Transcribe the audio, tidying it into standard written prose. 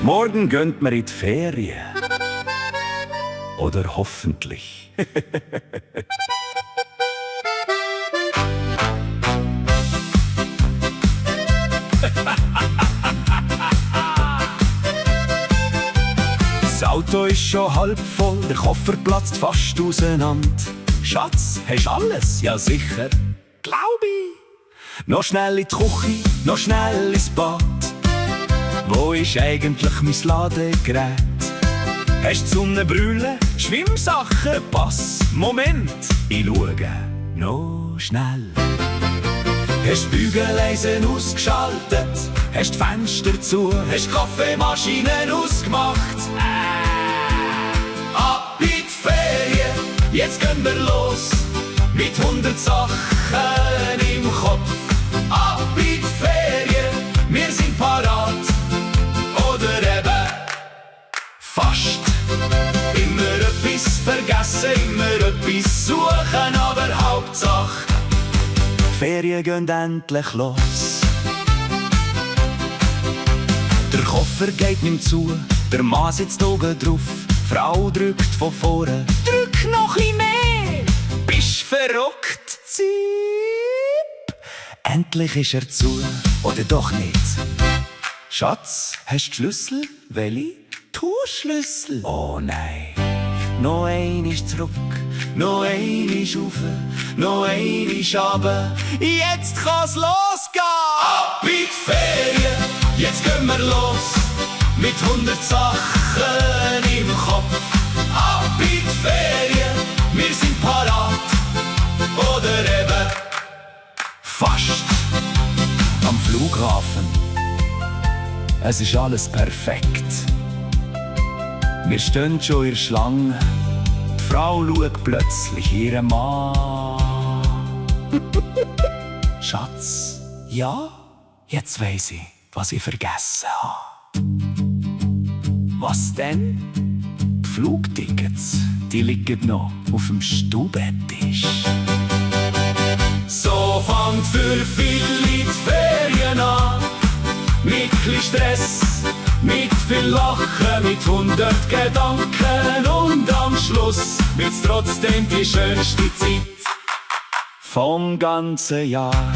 Morgen gönnt mir in die Ferien. Oder hoffentlich. Das Auto ist schon halb voll, der Koffer platzt fast auseinander. Schatz, hast alles? Ja sicher, glaub ich. Noch schnell in die Küche, noch schnell ins Bad. Wo ist eigentlich mein Ladegerät? Hast du Sonnenbrille, Schwimmsachen, Pass? Moment, ich schaue noch schnell. Hast die Bügeleisen ausgeschaltet? Hast die Fenster zu? Hast die Kaffeemaschine ausgemacht? Ab in die Ferien, jetzt gehen wir los. Mit 100 Sachen im Kopf. Ab in die Ferien, wir sind parat. Oder eben fast. Immer etwas vergessen, immer etwas suchen, aber Hauptsache die Ferien gehen endlich los. Der Koffer geht nicht zu, der Mann sitzt oben drauf. Die Frau drückt von vorne, drück noch ein mehr. Bist verrückt, Zip. Endlich ist er zu, oder doch nicht? Schatz, hast du Schlüssel? Welche? Türschlüssel? Oh nein. Noch einmal zurück, noch einmal rauf, noch einmal runter. Jetzt kann's losgehen! Ab in die Ferien, jetzt gehen wir los. Mit 100 Sachen im Kopf. Ab in die Ferien, wir sind parat. Oder eben fast am Flughafen. Es ist alles perfekt. Wir stehen schon in der Schlange. Die Frau schaut plötzlich ihren Mann. Schatz, ja, jetzt weiss ich, was ich vergessen habe. Was denn? Die Flugtickets, die liegen noch auf dem Stubentisch. So fängt für viele die Ferien an. Mit viel Stress, mit viel Lachen, mit 100 Gedanken und am Schluss wird's trotzdem die schönste Zeit vom ganzen Jahr.